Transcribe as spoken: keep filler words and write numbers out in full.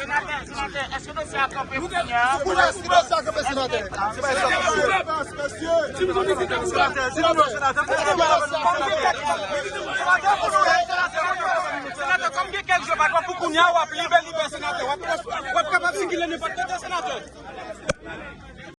Senatè, senatè, èske dosye a kanpe kounye a? Kounye a, si dosye a kanpe, senatè. Senatè, kòm gen kèk jou, pa t wè pou kounye a, w ap libe, libe, senatè. W ap, w ap kapab sikile nenpòt kote, senatè.